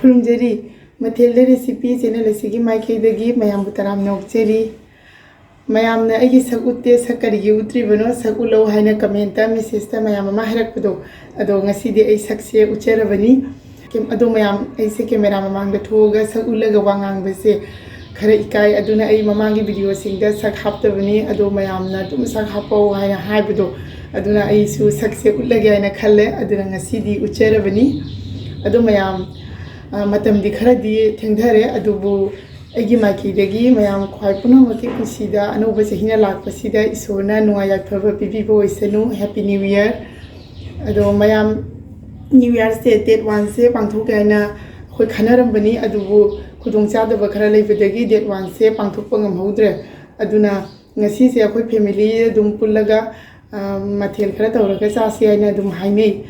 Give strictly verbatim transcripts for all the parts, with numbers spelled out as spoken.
ꯈꯨꯔꯨꯝꯖꯔꯤ꯫ ꯃꯊꯦꯜꯗ recipe channel ꯑꯁꯤꯒꯤ ꯃꯥꯏꯀꯩꯗꯒꯤ ꯃꯌꯥꯝꯕꯨ ꯇꯔꯥꯝꯅ ꯑꯣꯛꯆꯔꯤ꯫ ꯃꯌꯥꯝꯅ ꯑꯩꯒꯤ ꯁꯛ ꯎꯠꯇꯦ, ꯁꯛ ꯀꯔꯤꯒꯤ ꯎꯠꯇ꯭ꯔꯤꯕꯅꯣ, ꯁꯛ ꯎꯠꯂꯧ ꯍꯥꯏꯅ ꯀꯃꯦꯟꯇ, ꯃꯦꯁꯦꯖꯇ ꯃꯌꯥꯝ ꯑꯃ ꯍꯥꯏꯔꯛꯄꯗꯣ, ꯑꯗꯣ ꯉꯁꯤꯗꯤ ꯑꯩ ꯁꯛꯁꯦ ꯎꯠꯆꯔꯕꯅꯤ꯫ ꯀꯦꯝ-, ꯑꯗꯣ ꯃꯌꯥꯝ, ꯑꯩꯁꯦ ꯀꯦꯃꯦꯔꯥ ꯃꯃꯥꯡꯗ ꯊꯣꯛꯑꯒ ꯁꯛ ꯎꯠꯂꯒ ꯋꯥ ꯉꯥꯡꯕꯁꯦ ꯈꯔ ꯏꯀꯥꯏ, ꯑꯗꯨꯅ ꯑꯩ ꯃꯃꯥꯡꯒꯤ ꯚꯤꯗꯤꯑꯣꯁꯤꯡꯗ ꯁꯛ ꯍꯥꯞꯇꯕꯅꯤ, ꯑꯗꯣ ꯃꯌꯥꯝꯅ ꯑꯗꯨꯝ ꯁꯛ ꯍꯥꯞꯄꯧ ꯍꯥꯏꯅ ꯍꯥꯏꯕꯗꯣ, ꯑꯗꯨꯅ ꯑꯩꯁꯨ ꯁꯛꯁꯦ ꯎꯠꯂꯒꯦ ꯍꯥꯏꯅ ꯈꯜꯂꯦ, ꯑꯗꯨꯅ ꯉꯁꯤꯗꯤ ꯎꯠꯆꯔꯕꯅꯤ꯫ ꯑꯗꯣ ꯃꯌꯥꯝ, ꯑ, ꯃꯇꯝꯗꯤ ꯈꯔꯗꯤ ꯊꯦꯡꯊꯔꯦ, ꯑꯗꯨꯕꯨ ꯑꯩꯒꯤ ꯃꯥꯏꯀꯩꯗꯒꯤ ꯃꯌꯥꯝ ꯈ꯭ꯋꯥꯏ ꯄꯨꯝꯅꯃꯛꯀꯤ ꯄꯨꯟꯁꯤꯗ ꯑꯅꯧꯕ ꯆꯍꯤꯅ ꯂꯥꯛꯄꯁꯤꯗ ꯏꯁꯣꯔꯅ ꯅꯨꯡꯉꯥꯏ ꯌꯥꯏꯐꯕ ꯄꯤꯕꯤꯕ ꯑꯣꯏꯁꯅꯨ꯫ Happy New Year꯫ ꯑꯗꯣ ꯃꯌꯥꯝ, New Yearꯁꯦ date oneꯁꯦ ꯄꯥꯡꯊꯣꯛꯀꯦ ꯍꯥꯏꯅ ꯑꯩꯈꯣꯏ ꯈꯟꯅꯔꯝꯕꯅꯤ, ꯑꯗꯨꯕꯨ ꯈꯨꯗꯣꯡꯆꯥꯗꯕ ꯈꯔ ꯂꯩꯕꯗꯒꯤ date oneꯁꯦ ꯄꯥꯡꯊꯣꯛꯄ ꯉꯝꯍꯧꯗ꯭ꯔꯦ꯫ ꯑꯗꯨꯅ ꯉꯁꯤꯁꯦ ꯑꯩꯈꯣꯏ family ꯑꯗꯨꯝ ꯄꯨꯜꯂꯒ, ꯑ, ꯃꯊꯦꯜ ꯈꯔ ꯇꯧꯔꯒ ꯆꯥꯁꯤ ꯍꯥꯏꯅ ꯑꯗꯨꯝ ꯍꯥꯏꯅꯩ꯫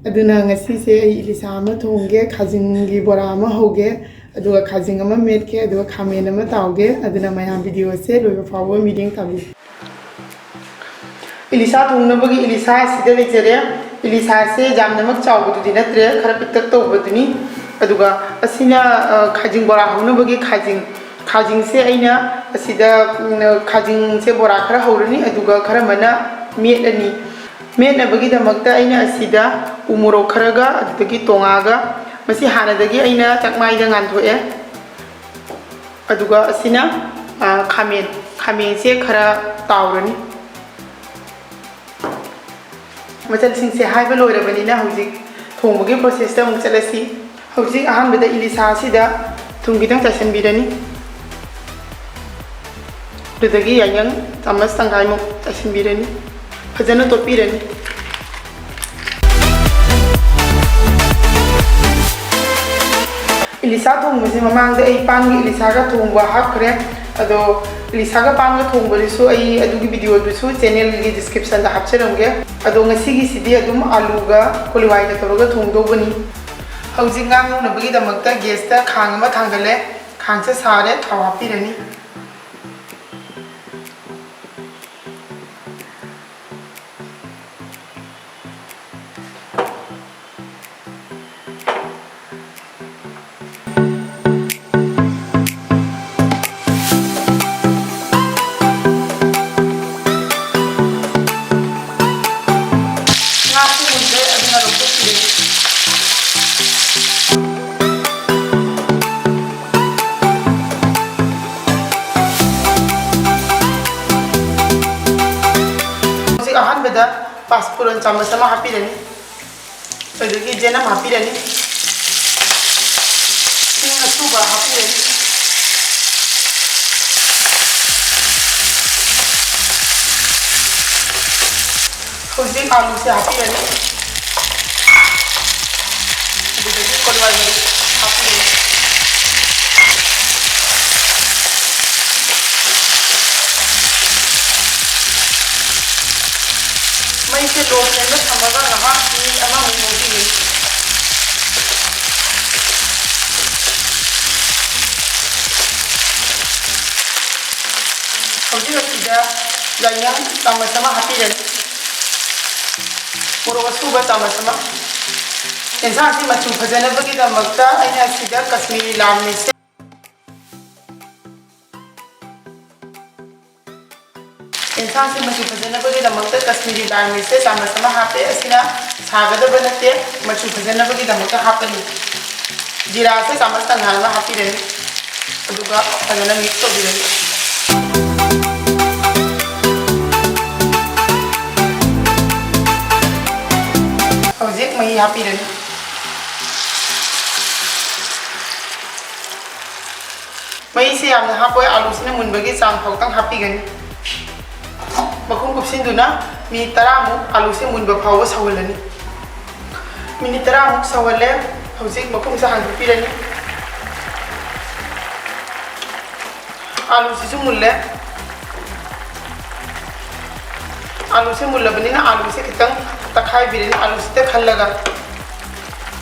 ꯑꯗꯨꯅ ꯉꯁꯤꯁꯦ ꯑꯩ ꯏꯂꯤꯁꯥ ꯑꯃ ꯊꯣꯡꯒꯦ, ꯈꯥꯖꯤꯡꯒꯤ ꯕꯣꯔꯥ ꯑꯃ ꯍꯧꯒꯦ, ꯑꯗꯨꯒ ꯈꯥꯖꯤꯡ ꯑꯃ ꯃꯦꯠꯀꯦ, ꯑꯗꯨꯒ ꯈꯥꯃꯦꯟ ꯑꯃ ꯇꯥꯎꯒꯦ꯫ ꯑꯗꯨꯅ ꯃꯌꯥꯝ ꯚꯤꯗꯤꯑꯣꯁꯦ ꯂꯣꯏꯕ ꯐꯥꯎꯕ ꯃꯤꯠꯌꯦꯡ ꯇꯥꯕꯤꯌꯨ꯫ ꯏꯂꯤꯁꯥ ꯊꯣꯡꯅꯕꯒꯤ ꯏꯂꯤꯁꯥ ꯑꯁꯤꯗ ꯂꯩꯖꯔꯦ꯫ ꯏꯂꯤꯁꯥꯁꯦ ꯌꯥꯝꯅꯃꯛ ꯆꯥꯎꯕꯗꯨꯗꯤ ꯅꯠꯇ꯭ꯔꯦ, ꯈꯔ ꯄꯤꯛꯇꯛ ꯇꯧꯕꯗꯨꯅꯤ꯫ ꯑꯗꯨꯒ ꯑꯁꯤꯅ, ꯑ, ꯈꯥꯖꯤꯡ ꯕꯣꯔꯥ ꯍꯧꯅꯕꯒꯤ ꯈꯥꯖꯤꯡ꯫ ꯈꯥꯖꯤꯡꯁꯦ ꯑꯩꯅ ꯑꯁꯤꯗ, ꯎꯝ, ꯈꯥꯖꯤꯡꯁꯦ ꯕꯣꯔꯥ ꯈꯔ ꯍꯧꯔꯅꯤ, ꯑꯗꯨꯒ ꯈꯔ ꯑꯃꯅ ꯃꯦꯠꯂꯅꯤ꯫ ꯃꯦꯠꯅꯕꯒꯤꯗꯃꯛꯇ ꯑꯩꯅ ꯑꯁꯤꯗ ꯎ ꯃꯣꯔꯣꯛ ꯈꯔꯒ, ꯑꯗꯨꯗꯒꯤ ꯇꯣꯉꯥꯒ, ꯃꯁꯤ ꯍꯥꯟꯅꯗꯒꯤ ꯑꯩꯅ ꯆꯥꯛꯃꯥꯏꯗ ꯉꯥꯟꯊꯣꯛꯑꯦ꯫ ꯑꯗꯨꯒ ꯑꯁꯤꯅ, ꯑ, ꯈꯥꯃꯦꯟ, ꯈꯥꯃꯦꯟꯁꯦ ꯈꯔ ꯇꯥꯎꯔꯅꯤ꯫ ꯃꯆꯜꯁꯤꯡꯁꯦ ꯍꯥꯏꯕ ꯂꯣꯏꯔꯕꯅꯤꯅ ꯍꯧꯖꯤꯛ ꯊꯣꯡꯕꯒꯤ processꯇ ꯑꯃꯨꯛ ꯆꯠꯂꯁꯤ꯫ ꯍꯧꯖꯤꯛ ꯑꯍꯥꯟꯕꯗ ꯏꯂꯤꯁꯥ ꯑꯁꯤꯗ ꯊꯨꯝ ꯈꯤꯇꯪ ꯆꯥꯏꯁꯤꯟꯕꯤꯔꯅꯤ꯫ ꯑꯗꯨꯗꯒꯤ ꯌꯥꯏꯉꯪ ꯆꯥꯃꯁ ꯇꯪꯈꯥꯏꯃꯨꯛ ꯆꯥꯏꯁꯤꯟꯕꯤꯔꯅꯤ꯫ ꯐꯖꯅ ꯇꯣꯠꯄꯤꯔꯅꯤ꯫ ꯏꯂꯤꯁꯥ ꯊꯣꯡꯕꯁꯦ ꯃꯃꯥꯡꯗ ꯑꯩ ꯄꯥꯟꯒ ꯏꯂꯤꯁꯥꯒ ꯊꯣꯡꯕ ꯍꯥꯞꯈ꯭ꯔꯦ꯫ ꯑꯗꯣ ꯏꯂꯤꯁꯥꯒ ꯄꯥꯟꯒ ꯊꯣꯡꯕꯗꯨꯁꯨ ꯑꯩ ꯑꯗꯨꯒꯤ ꯚꯤꯗꯤꯑꯣꯗꯨꯁꯨ ꯆꯦꯅꯦꯜꯒꯤ ꯗꯤꯁꯀ꯭ꯔꯤꯞꯁꯟꯗ ꯍꯥꯞꯆꯔꯝꯒꯦ꯫ ꯑꯗꯣ ꯉꯁꯤꯒꯤꯁꯤꯗꯤ ꯑꯗꯨꯝ ꯑꯂꯨꯒ ꯀꯣꯂꯤ ꯍꯋꯥꯏꯒ ꯇꯧꯔꯒ ꯊꯣꯡꯗꯧꯕꯅꯤ꯫ ꯍꯧꯖꯤꯛ ꯉꯥ ꯉꯧꯅꯕꯒꯤꯗꯃꯛꯇ ꯒꯦꯁꯇ ꯈꯥꯡ ꯑꯃ ꯊꯥꯡꯒꯠꯂꯦ꯫ ꯈꯥꯡꯁꯦ ꯁꯥꯔꯦ, ꯊꯥꯎ ꯍꯥꯞꯄꯤꯔꯅꯤ꯫ ꯄꯥꯁꯄꯨꯔꯟ ꯆꯥꯃꯁ ꯑꯃ ꯍꯥꯞꯄꯤꯔꯅꯤ꯫ ꯑꯗꯨꯗꯒꯤ ꯖꯦꯅꯝ ꯍꯥꯞꯄꯤꯔꯅꯤ꯫ ꯏꯁꯤꯡ ꯑꯁꯨꯕ ꯍꯥꯞꯄꯤꯔꯅꯤ꯫ ꯍꯧꯖꯤꯛ ꯑꯥꯂꯨꯁꯦ ꯍꯥꯞꯄꯤꯔꯅꯤ꯫ ꯑꯗꯨꯗꯒꯤ ꯀꯣꯂꯨꯋꯥꯏ ꯃꯔꯨ ꯍꯥꯞꯄꯤꯔꯅꯤ꯫ ꯃꯩꯁꯦ ꯂꯣ ꯐ꯭ꯂꯦꯝꯗ ꯊꯝꯃꯒ ꯉꯥꯏꯍꯥꯛ ꯃꯤꯅꯤꯠ ꯑꯃꯃꯨꯛ ꯉꯧꯕꯤꯒꯅꯤ꯫ ꯍꯧꯖꯤꯛ ꯑꯁꯤꯗ ꯌꯥꯏꯉꯪ ꯆꯥꯃꯁ ꯑꯃ ꯍꯥꯞꯄꯤꯔꯅꯤ꯫ ꯃꯣꯔꯣꯛ ꯑꯁꯨꯕ ꯆꯥꯃꯁ ꯑꯃ꯫ ꯌꯦꯟꯁꯥꯡꯁꯤ ꯃꯆꯨ ꯐꯖꯅꯕꯒꯤꯗꯃꯛꯇ ꯑꯩꯅ ꯁꯤꯗ ꯀꯁꯃꯤꯔꯤ ꯂꯥꯜ ꯃꯤꯔꯆ ꯌꯦꯟꯁꯥꯡꯁꯤ ꯃꯆꯨ ꯐꯖꯅꯕꯒꯤꯗꯃꯛꯇ ꯀꯁꯃꯤꯔꯤ ꯂꯥꯜ ꯃꯤꯔꯆꯁꯦ ꯆꯥꯃꯁ ꯑꯃ ꯍꯥꯞꯄꯦ꯫ ꯑꯁꯤꯅ ꯁꯥꯒꯗꯕ ꯅꯠꯇꯦ, ꯃꯆꯨ ꯐꯖꯅꯕꯒꯤꯗꯃꯛꯇ ꯍꯥꯞꯄꯅꯤ꯫ ꯖꯤꯔꯥꯁꯦ ꯆꯥꯃꯁ ꯇꯪꯈꯥꯏ ꯑꯃ ꯍꯥꯞꯄꯤꯔꯅꯤ, ꯑꯗꯨꯒ ꯐꯖꯅ ꯃꯤꯛꯁ ꯇꯧꯕꯤꯔꯅꯤ꯫ ꯍꯧꯖꯤꯛ ꯃꯍꯤ ꯍꯥꯞꯄꯤꯔꯅꯤ꯫ ꯃꯩꯁꯦ ꯌꯥꯝꯅ ꯍꯥꯞꯄꯣꯏ, ꯑꯥꯂꯨꯁꯤꯅ ꯃꯨꯟꯕꯒꯤ ꯆꯥꯡ ꯐꯥꯎꯇꯪ ꯍꯥꯞꯄꯤꯒꯅꯤ꯫ ꯃꯈꯨꯝ ꯀꯨꯞꯁꯤꯟꯗꯨꯅ ꯃꯤꯅꯤꯠ ꯇꯔꯥꯃꯨꯛ ꯑꯥꯂꯨꯁꯦ ꯃꯨꯟꯕ ꯐꯥꯎꯕ ꯁꯧꯍꯜꯂꯅꯤ꯫ ꯃꯤꯅꯤꯠ ꯇꯔꯥꯃꯨꯛ ꯁꯧꯍꯜꯂꯦ꯫ ꯍꯧꯖꯤꯛ ꯃꯈꯨꯝꯁꯦ ꯍꯥꯡꯗꯣꯛꯄꯤꯔꯅꯤ꯫ ꯑꯥꯂꯨꯁꯤꯁꯨ ꯃꯨꯜꯂꯦ꯫ ꯑꯥꯂꯨꯁꯦ ꯃꯨꯜꯂꯕꯅꯤꯅ ꯑꯥꯂꯨꯁꯦ ꯈꯤꯇꯪ ꯇꯛꯈꯥꯏꯕꯤꯔꯅꯤ, ꯑꯥꯂꯨꯁꯤꯗ ꯈꯜꯂꯒ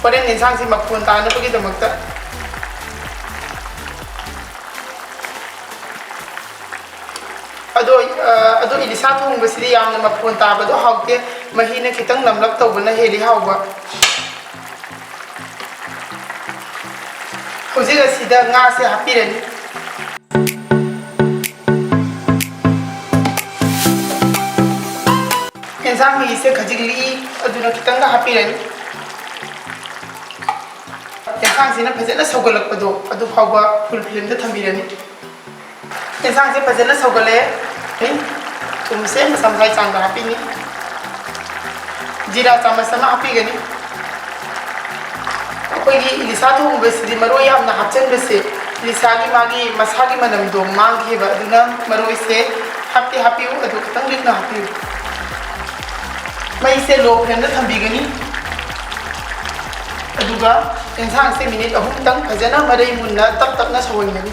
ꯍꯣꯔꯦꯟ ꯌꯦꯟꯁꯥꯡꯁꯤ ꯃꯐꯣꯟ ꯇꯥꯅꯕꯒꯤꯗꯃꯛꯇ꯫ ꯑꯗꯣ, ꯑ, ꯑꯗꯣ ꯏꯂꯤꯁꯥ ꯊꯣꯡꯕꯁꯤꯗꯤ ꯌꯥꯝꯅ ꯃꯐꯣꯟ ꯇꯥꯕꯗꯣ ꯍꯥꯎꯇꯦ, ꯃꯍꯤꯅ ꯈꯤꯇꯪ ꯅꯝꯂꯞ ꯇꯧꯕꯅ ꯍꯦꯜꯂꯤ ꯍꯥꯎꯕ꯫ ꯍꯧꯖꯤꯛ ꯑꯁꯤꯗ ꯉꯥꯁꯦ ꯍꯥꯞꯄꯤꯔꯅꯤ꯫ ꯌꯦꯟꯁꯥꯡ ꯃꯍꯤꯁꯦ ꯈꯖꯤꯛ ꯂꯤꯛꯏ, ꯑꯗꯨꯅ ꯈꯤꯇꯪꯒ ꯍꯥꯞꯄꯤꯔꯅꯤ꯫ ꯌꯦꯟꯁꯥꯡꯁꯤꯅ ꯐꯖꯅ ꯁꯧꯒꯠꯂꯛꯄꯗꯣ ꯑꯗꯨ ꯐꯥꯎꯕ ꯐꯨꯜ ꯐ꯭ꯂꯦꯝꯗ ꯊꯝꯕꯤꯔꯅꯤ꯫ ꯌꯦꯟꯁꯥꯡꯁꯦ ꯐꯖꯅ ꯁꯧꯒꯠꯂꯦ꯫ ꯊꯨꯝꯁꯦ ꯃꯆꯝ ꯃꯆꯝ ꯆꯥꯡꯗ ꯍꯥꯞꯄꯤꯅꯤ꯫ ꯖꯤꯔꯥ ꯆꯥꯃꯁ ꯑꯃ ꯍꯥꯞꯄꯤꯒꯅꯤ꯫ ꯑꯩꯈꯣꯏꯒꯤ ꯏꯂꯤꯁꯥ ꯊꯣꯡꯕꯁꯤꯗꯤ ꯃꯔꯣꯏ ꯌꯥꯝꯅ ꯍꯥꯞꯆꯤꯟꯕꯁꯦ ꯏꯂꯤꯁꯥꯒꯤ ꯃꯥꯒꯤ ꯃꯁꯥꯒꯤ ꯃꯅꯝꯗꯣ ꯃꯥꯡꯈꯤꯕ, ꯑꯗꯨꯅ ꯃꯔꯣꯏꯁꯦ ꯍꯥꯞꯇꯤ ꯍꯥꯞꯄꯤꯌꯨ, ꯑꯗꯨ ꯈꯤꯇꯪ ꯂꯤꯛꯅ ꯍꯥꯞꯄꯤꯌꯨ꯫ ꯃꯩꯁꯦ low flameꯗ ꯊꯝꯕꯤꯒꯅꯤ꯫ ꯑꯗꯨꯒ ꯌꯦꯟꯁꯥꯡꯁꯦ minute ꯑꯍꯨꯝꯇꯪ ꯐꯖꯅ ꯃꯔꯩ ꯃꯨꯟꯅ ꯇꯞ ꯇꯞꯅ ꯁꯧꯍꯟꯒꯅꯤ꯫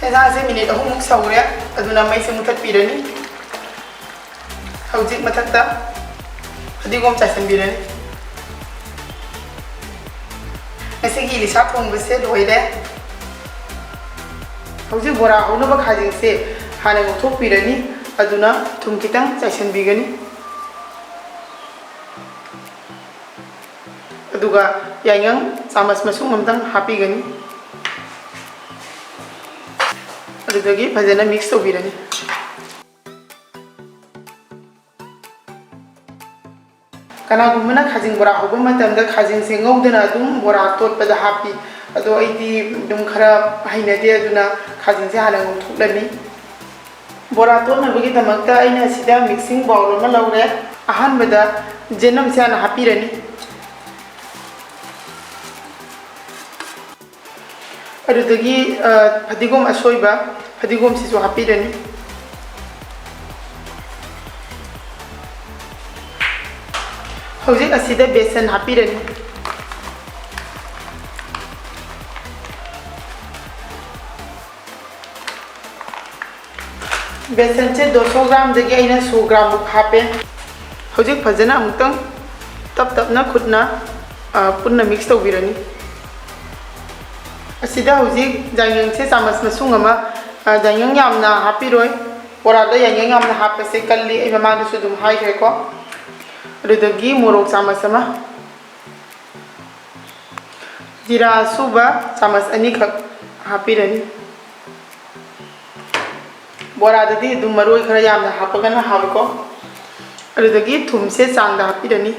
ꯌꯦꯟꯁꯥꯡꯁꯦ minute ꯑꯍꯨꯝꯃꯨꯛ ꯁꯧꯔꯦ, ꯑꯗꯨꯅ ꯃꯩꯁꯦ ꯃꯨꯊꯠꯄꯤꯔꯅꯤ꯫ ꯍꯧꯖꯤꯛ ꯃꯊꯛꯇ ꯐꯗꯤꯒꯣꯝ ꯆꯥꯏꯁꯤꯟꯕꯤꯔꯅꯤ꯫ ꯉꯁꯤꯒꯤ ꯏꯂꯤꯁꯥ ꯊꯣꯡꯕꯁꯦ ꯂꯣꯏꯔꯦ꯫ ꯍꯧꯖꯤꯛ ꯕꯣꯔꯥ ꯍꯧꯅꯕ ꯈꯥꯖꯤꯡꯁꯦ ꯍꯥꯟꯅ ꯉꯧꯊꯣꯛꯄꯤꯔꯅꯤ, ꯑꯗꯨꯅ ꯊꯨꯝ ꯈꯤꯇꯪ ꯆꯥꯏꯁꯤꯟꯕꯤꯒꯅꯤ꯫ ꯑꯗꯨꯒ ꯌꯥꯏꯉꯪ ꯆꯥꯃꯁ ꯃꯁꯨꯡ ꯑꯃꯇꯪ ꯍꯥꯞꯄꯤꯒꯅꯤ꯫ ꯑꯗꯨꯗꯒꯤ ꯐꯖꯅ mix ꯇꯧꯕꯤꯔꯅꯤ꯫ ꯀꯅꯥꯒꯨꯝꯕꯅ ꯈꯥꯖꯤꯡ ꯕꯣꯔꯥ ꯍꯧꯕ ꯃꯇꯝꯗ ꯈꯥꯖꯤꯡꯁꯦ ꯉꯧꯗꯅ ꯑꯗꯨꯝ ꯕꯣꯔꯥ ꯇꯣꯠꯄꯗ ꯍꯥꯞꯄꯤ꯫ ꯑꯗꯣ ꯑꯩꯗꯤ ꯑꯗꯨꯝ ꯈꯔ ꯍꯩꯅꯗꯦ, ꯑꯗꯨꯅ ꯈꯥꯖꯤꯡꯁꯦ ꯍꯥꯟꯅ ꯉꯧꯊꯣꯛꯂꯅꯤ꯫ ꯕꯣꯔꯥ ꯇꯣꯠꯅꯕꯒꯤꯗꯃꯛꯇ ꯑꯩꯅ ꯁꯤꯗ mixing bowl ꯑꯃ ꯂꯧꯔꯦ꯫ ꯑꯍꯥꯟꯕꯗ ꯆꯅꯝꯁꯦ ꯍꯥꯟꯅ ꯍꯥꯞꯄꯤꯔꯅꯤ꯫ ꯑꯗꯨꯗꯒꯤ, ꯑ, ꯐꯗꯤꯒꯣꯝ ꯑꯁꯣꯏꯕ, ꯐꯗꯤꯒꯣꯝꯁꯤꯁꯨ ꯍꯥꯞꯄꯤꯔꯅꯤ꯫ ꯍꯧꯖꯤꯛ ꯑꯁꯤꯗ ꯕꯦꯁꯟ ꯍꯥꯞꯄꯤꯔꯅꯤ꯫ ꯕꯦꯁꯟꯁꯦ ꯗꯣꯁꯣ ꯒ꯭ꯔꯥꯝꯗꯒꯤ ꯑꯩꯅ ꯁꯣ ꯒ꯭ꯔꯥꯝꯃꯨꯛ ꯍꯥꯞꯄꯦ꯫ ꯍꯧꯖꯤꯛ ꯐꯖꯅ ꯑꯃꯨꯛꯇꯪ ꯇꯞ ꯇꯞꯅ ꯈꯨꯠꯅ, ꯑ, ꯄꯨꯟꯅ mix ꯇꯧꯕꯤꯔꯅꯤ꯫ ꯑꯁꯤꯗ ꯍꯧꯖꯤꯛ ꯌꯥꯏꯉꯪꯁꯦ ꯆꯥꯃꯁ ꯃꯁꯨꯡ ꯑꯃ, ꯑ, ꯌꯥꯏꯉꯪ ꯌꯥꯝꯅ ꯍꯥꯞꯄꯤꯔꯣꯏ꯫ ꯕꯣꯔꯥꯗ ꯌꯥꯏꯉꯪ ꯌꯥꯝꯅ ꯍꯥꯞꯄꯁꯦ ꯀꯜꯂꯤ, ꯑꯩ ꯃꯃꯥꯡꯗꯁꯨ ꯑꯗꯨꯝ ꯍꯥꯏꯈ꯭ꯔꯦꯀꯣ꯫ ꯑꯗꯨꯗꯒꯤ ꯃꯣꯔꯣꯛ ꯆꯥꯃꯁ ꯑꯃ, ꯖꯤꯔꯥ ꯑꯁꯨꯕ ꯆꯥꯃꯁ ꯑꯅꯤꯈꯛ ꯍꯥꯞꯄꯤꯔꯅꯤ꯫ ꯕꯣꯔꯥꯗꯗꯤ ꯑꯗꯨꯝ ꯃꯔꯣꯏ ꯈꯔ ꯌꯥꯝꯅ ꯍꯥꯞꯄꯒꯅ ꯍꯥꯎꯏꯀꯣ꯫ ꯑꯗꯨꯗꯒꯤ ꯊꯨꯝꯁꯦ ꯆꯥꯡꯗ ꯍꯥꯞꯄꯤꯔꯅꯤ꯫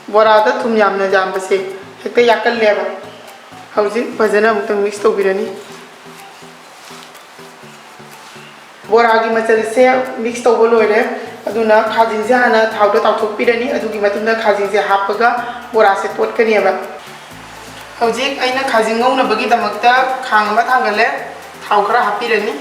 ꯕꯣꯔꯥꯗ ꯊꯨꯝ ꯌꯥꯝꯅ ꯌꯥꯝꯕꯁꯦ ꯍꯦꯛꯇ ꯌꯥꯛꯀꯜꯂꯦꯕ꯫ ꯍꯧꯖꯤꯛ ꯐꯖꯅ ꯑꯃꯨꯛꯇꯪ mix ꯇꯧꯕꯤꯔꯅꯤ꯫ ꯕꯣꯔꯥꯒꯤ ꯃꯆꯜꯁꯦ mix ꯇꯧꯕ ꯂꯣꯏꯔꯦ꯫ ꯑꯗꯨꯅ ꯈꯥꯖꯤꯡꯁꯦ ꯍꯥꯟꯅ ꯊꯥꯎꯗ ꯇꯥꯎꯊꯣꯛꯄꯤꯔꯅꯤ꯫ ꯑꯗꯨꯒꯤ ꯃꯇꯨꯡꯗ ꯈꯥꯖꯤꯡꯁꯦ ꯍꯥꯞꯄꯒ ꯕꯣꯔꯥꯁꯦ ꯇꯣꯠꯀꯅꯦꯕ꯫ ꯍꯧꯖꯤꯛ ꯑꯩꯅ ꯈꯥꯖꯤꯡ ꯉꯧꯅꯕꯒꯤꯗꯃꯛꯇ ꯈꯥꯡ ꯑꯃ ꯊꯥꯡꯒꯠꯂꯦ꯫ ꯊꯥꯎ ꯈꯔ ꯍꯥꯞꯄꯤꯔꯅꯤ꯫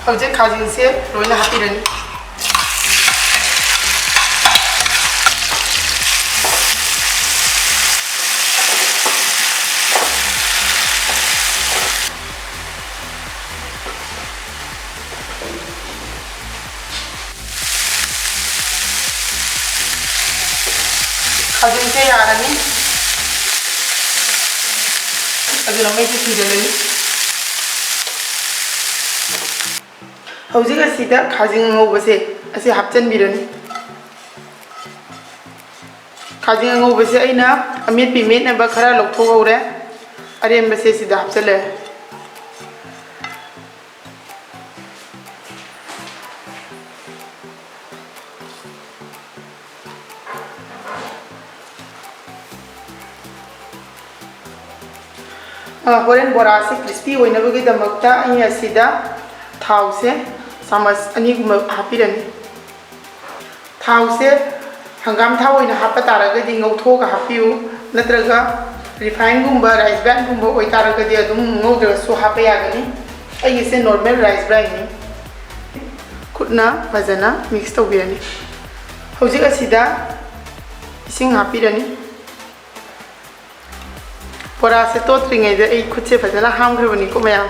ꯍꯧꯖꯤꯛ ꯈꯥꯖꯤꯡꯁꯦ ꯂꯣꯏꯅ ꯍꯥꯞꯄꯤꯔꯅꯤ꯫ ꯈꯥꯖꯤꯡꯁꯦ ꯌꯥꯔꯅꯤ꯫ ꯑꯗꯨꯅ ꯃꯩꯁꯦ ꯊꯤꯡꯖꯤꯜꯂꯅꯤ꯫ ꯍꯧꯖꯤꯛ ꯑꯁꯤꯗ ꯈꯥꯖꯤꯡ ꯑꯉꯧꯕꯁꯦ ꯑꯁꯤ ꯍꯥꯞꯆꯤꯟꯕꯤꯔꯅꯤ꯫ ꯈꯥꯖꯤꯡ ꯑꯉꯧꯕꯁꯦ ꯑꯩꯅ ꯑꯃꯦꯠꯄꯤ ꯃꯦꯠꯅꯕ ꯈꯔ ꯂꯧꯊꯣꯛꯍꯧꯔꯦ꯫ ꯑꯔꯦꯝꯕꯁꯦ ꯁꯤꯗ ꯍꯥꯞꯆꯤꯜꯂꯦ꯫ ꯑ, ꯍꯣꯔꯦꯟ ꯕꯣꯔꯥꯁꯦ crispy ꯑꯣꯏꯅꯕꯒꯤꯗꯃꯛꯇ ꯑꯩ ꯑꯁꯤꯗ ꯊꯥꯎꯁꯦ ꯆꯥꯃꯁ ꯑꯅꯤꯒꯨꯝꯕ ꯍꯥꯞꯄꯤꯔꯅꯤ꯫ ꯊꯥꯎꯁꯦ ꯍꯪꯒꯥꯝ ꯊꯥꯎ ꯑꯣꯏꯅ ꯍꯥꯞꯄ ꯇꯥꯔꯒꯗꯤ ꯉꯧꯊꯣꯛꯑꯒ ꯍꯥꯞꯄꯤꯌꯨ, ꯅꯠꯇ꯭ꯔꯒ refineꯒꯨꯝꯕ, rice branꯒꯨꯝꯕ ꯑꯣꯏꯇꯥꯔꯒꯗꯤ ꯑꯗꯨꯝ ꯉꯧꯗ꯭ꯔꯒꯁꯨ ꯍꯥꯞꯄ ꯌꯥꯒꯅꯤ꯫ ꯑꯩꯒꯤꯁꯦ normal rice branꯅꯤ꯫ ꯈꯨꯠꯅ ꯐꯖꯅ mix ꯇꯧꯕꯤꯔꯅꯤ꯫ ꯍꯧꯖꯤꯛ ꯑꯁꯤꯗ ꯏꯁꯤꯡ ꯍꯥꯞꯄꯤꯔꯅꯤ꯫ ꯕꯣꯔꯥꯁꯦ ꯇꯣꯠꯇ꯭ꯔꯤꯉꯩꯗ ꯑꯩ ꯈꯨꯠꯁꯦ ꯐꯖꯅ ꯍꯥꯝꯈ꯭ꯔꯕꯅꯤꯀꯣ ꯃꯌꯥꯝ꯫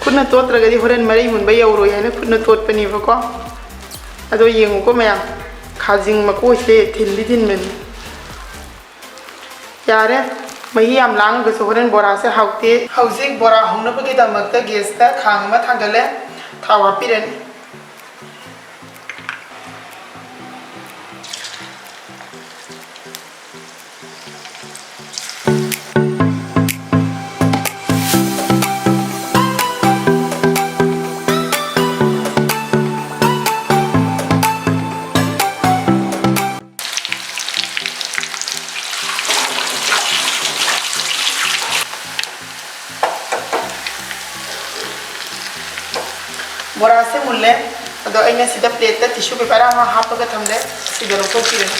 ꯈꯨꯠꯅ ꯇꯣꯠꯇ꯭ꯔꯒꯗꯤ ꯍꯣꯔꯦꯟ ꯃꯔꯩ ꯃꯨꯟꯕ ꯌꯧꯔꯣꯏ ꯍꯥꯏꯅ ꯈꯨꯠꯅ ꯇꯣꯠꯄꯅꯦꯕꯀꯣ꯫ ꯑꯗꯣ ꯌꯦꯡꯉꯨꯀꯣ ꯃꯌꯥꯝ, ꯈꯥꯖꯤꯡ ꯃꯀꯣꯏꯁꯦ ꯊꯤꯟꯗꯤ ꯊꯤꯟꯕꯅꯤ꯫ ꯌꯥꯔꯦ, ꯃꯍꯤ ꯌꯥꯝ ꯂꯥꯡꯉꯒꯁꯨ ꯍꯣꯔꯦꯟ ꯕꯣꯔꯥꯁꯦ ꯍꯥꯎꯇꯦ꯫ ꯍꯧꯖꯤꯛ ꯕꯣꯔꯥ ꯍꯧꯅꯕꯒꯤꯗꯃꯛꯇ gasꯇ ꯈꯥꯡ ꯑꯃ ꯊꯥꯡꯒꯠꯂꯦ, ꯊꯥꯎ ꯍꯥꯞꯄꯤꯔꯅꯤ꯫ ꯕꯣꯔꯥꯁꯦ ꯃꯨꯜꯂꯦ꯫ ꯑꯗꯣ ꯑꯩꯅ ꯁꯤꯗ ꯄ꯭ꯂꯦꯠꯇ ꯇꯤꯁꯨ ꯄꯦꯄꯔ ꯑꯃ ꯍꯥꯞꯄꯒ ꯊꯝꯂꯦ꯫ ꯁꯤꯗ ꯂꯧꯊꯣꯛꯄꯤꯔꯅꯤ꯫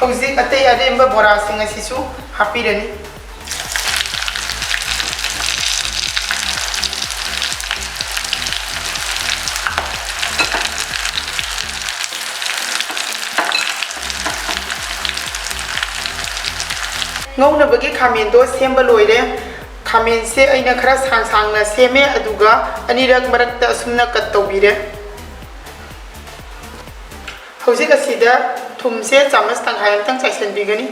ꯍꯧꯖꯤꯛ ꯑꯇꯩ ꯑꯔꯦꯝꯕ ꯕꯣꯔꯥꯁꯤꯡ ꯑꯁꯤꯁꯨ ꯍꯥꯞꯄꯤꯔꯅꯤ꯫ ꯉꯧꯅꯕꯒꯤ ꯈꯥꯃꯦꯟꯗꯣ ꯁꯦꯝꯕ ꯂꯣꯏꯔꯦ꯫ ꯈꯥꯃꯦꯟꯁꯦ ꯑꯩꯅ ꯈꯔ ꯁꯥꯡ ꯁꯥꯡꯅ ꯁꯦꯝꯃꯦ, ꯑꯗꯨꯒ ꯑꯅꯤꯔꯛ ꯃꯔꯛꯇ ꯑꯁꯨꯝꯅ ꯀꯠ ꯇꯧꯕꯤꯔꯦ꯫ ꯍꯧꯖꯤꯛ ꯑꯁꯤꯗ ꯊꯨꯝꯁꯦ ꯆꯥꯃꯁ ꯇꯪꯈꯥꯏ ꯑꯃꯇꯪ ꯆꯥꯏꯁꯤꯟꯕꯤꯒꯅꯤ꯫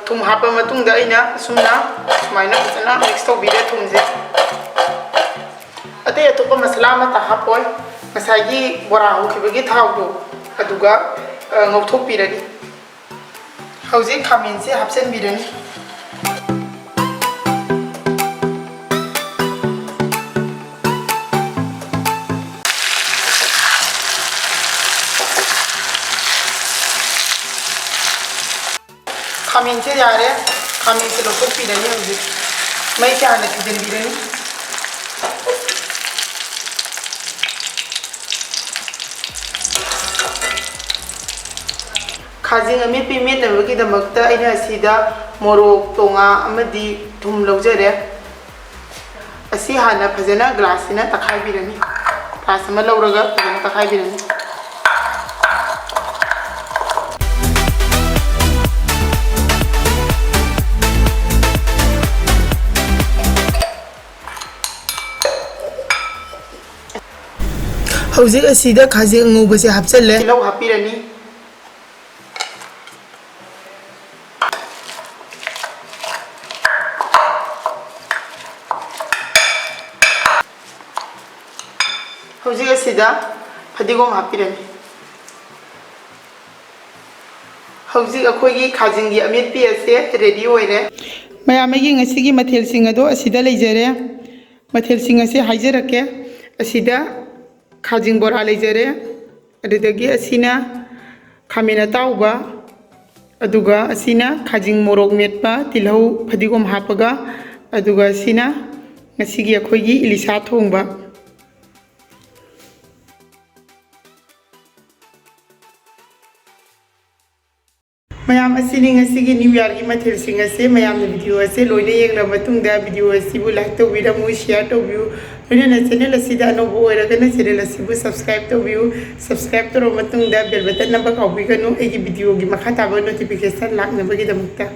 ꯊꯨꯝ ꯍꯥꯞꯄ ꯃꯇꯨꯡꯗ ꯑꯩꯅ ꯑꯁꯨꯝꯅ ꯁꯨꯃꯥꯏꯅ ꯐꯖꯅ ꯃꯤꯛꯁ ꯇꯧꯕꯤꯔꯦ ꯊꯨꯝꯁꯦ꯫ ꯑꯇꯩ ꯑꯇꯣꯞꯄ ꯃꯁꯥꯂꯥ ꯑꯃꯠꯇ ꯍꯥꯞꯄꯣꯏ꯫ ꯉꯁꯥꯏꯒꯤ ꯕꯣꯔꯥ ꯍꯧꯈꯤꯕꯒꯤ ꯊꯥꯎꯗꯣ ꯑꯗꯨꯒ, ꯑ, ꯉꯧꯊꯣꯛꯄꯤꯔꯅꯤ꯫ ꯍꯧꯖꯤꯛ ꯈꯥꯃꯦꯟꯁꯦ ꯍꯥꯞꯆꯤꯟꯕꯤꯔꯅꯤ꯫ ꯈꯥꯃꯦꯟꯁꯦ ꯌꯥꯔꯦ꯫ ꯈꯥꯃꯦꯟꯁꯦ ꯂꯧꯊꯣꯛꯄꯤꯔꯅꯤ ꯍꯧꯖꯤꯛ꯫ ꯃꯩꯁꯦ ꯍꯥꯟꯅ ꯊꯤꯖꯤꯟꯕꯤꯔꯅꯤ꯫ ꯈꯥꯖꯤꯡ ꯑꯃꯦꯠꯄꯤ ꯃꯦꯠꯅꯕꯒꯤꯗꯃꯛꯇ ꯑꯩꯅ ꯑꯁꯤꯗ ꯃꯣꯔꯣꯛ, ꯇꯣꯉꯥ ꯑꯃꯗꯤ ꯊꯨꯝ ꯂꯧꯖꯔꯦ꯫ ꯑꯁꯤ ꯍꯥꯟꯅ ꯐꯖꯅ ꯒ꯭ꯂꯥꯁꯁꯤꯅ ꯇꯛꯈꯥꯏꯕꯤꯔꯅꯤ꯫ ꯒ꯭ꯂꯥꯁ ꯑꯃ ꯂꯧꯔꯒ ꯐꯖꯅ ꯇꯛꯈꯥꯏꯕꯤꯔꯅꯤ꯫ ꯍꯧꯖꯤꯛ ꯑꯁꯤꯗ ꯈꯥꯖꯤꯡ ꯑꯉꯧꯕꯁꯦ ꯍꯥꯞꯆꯜꯂꯦ꯫ ꯇꯤꯜꯍꯧ ꯍꯥꯞꯄꯤꯔꯅꯤ꯫ ꯍꯧꯖꯤꯛ ꯑꯁꯤꯗ ꯐꯗꯤꯒꯣꯝ ꯍꯥꯞꯄꯤꯔꯅꯤ꯫ ꯍꯧꯖꯤꯛ ꯑꯩꯈꯣꯏꯒꯤ ꯈꯥꯖꯤꯡꯒꯤ ꯑꯃꯦꯠꯄꯤ ꯑꯁꯦ ꯔꯦꯗꯤ ꯑꯣꯏꯔꯦ꯫ ꯃꯌꯥꯝ ꯑꯩꯒꯤ ꯉꯁꯤꯒꯤ ꯃꯊꯦꯜꯁꯤꯡ ꯑꯗꯣ ꯑꯁꯤꯗ ꯂꯩꯖꯔꯦ꯫ ꯃꯊꯦꯜꯁꯤꯡ ꯑꯁꯦ ꯍꯥꯏꯖꯔꯛꯀꯦ꯫ ꯑꯁꯤꯗ ꯈꯥꯖꯤꯡ ꯕꯣꯔꯥ ꯂꯩꯖꯔꯦ꯫ ꯑꯗꯨꯗꯒꯤ ꯑꯁꯤꯅ ꯈꯥꯃꯦꯟ ꯑꯇꯥꯎꯕ, ꯑꯗꯨꯒ ꯑꯁꯤꯅ ꯈꯥꯖꯤꯡ ꯃꯣꯔꯣꯛ ꯃꯦꯠꯄ, ꯇꯤꯜꯍꯧ ꯐꯗꯤꯒꯣꯝ ꯍꯥꯞꯄꯒ꯫ ꯑꯗꯨꯒ ꯁꯤꯅ ꯉꯁꯤꯒꯤ ꯑꯩꯈꯣꯏꯒꯤ ꯏꯂꯤꯁꯥ ꯊꯣꯡꯕ꯫ ꯃꯌꯥꯝ, ꯑꯁꯤꯅꯤ ꯉꯁꯤꯒꯤ ꯅ꯭ꯌꯨ ꯌꯥꯔꯒꯤ ꯃꯊꯦꯜꯁꯤꯡ ꯑꯁꯦ꯫ ꯃꯌꯥꯝꯅ ꯚꯤꯗꯤꯑꯣ ꯑꯁꯦ ꯂꯣꯏꯅ ꯌꯦꯡꯂꯕ ꯃꯇꯨꯡꯗ, ꯚꯤꯗꯤꯑꯣ ꯑꯁꯤꯕꯨ ꯂꯥꯏꯛ ꯇꯧꯕꯤꯔꯝꯃꯨ, ꯁꯤꯌꯥꯔ ꯇꯧꯕꯤꯌꯨ꯫ ꯂꯣꯏꯅꯅ ꯆꯦꯅꯦꯜ ꯑꯁꯤꯗ ꯑꯅꯧꯕ ꯑꯣꯏꯔꯒꯅ ꯆꯦꯅꯦꯜ ꯑꯁꯤꯕꯨ ꯁꯕꯁꯀ꯭ꯔꯥꯏꯕ ꯇꯧꯕꯤꯌꯨ꯫ ꯁꯕꯁꯀ꯭ꯔꯥꯏꯕ ꯇꯧꯔꯕ ꯃꯇꯨꯡꯗ ꯕꯦꯜ ꯕꯇꯟ ꯅꯝꯕ ꯀꯥꯎꯕꯤꯒꯅꯨ꯫ ꯑꯩꯒꯤ ꯚꯤꯗꯤꯑꯣꯒꯤ ꯃꯈꯥ ꯇꯥꯕ ꯅꯣꯇꯤꯐꯤꯀꯦꯁꯟ ꯂꯥꯛꯅꯕꯒꯤꯗꯃꯛꯇ꯫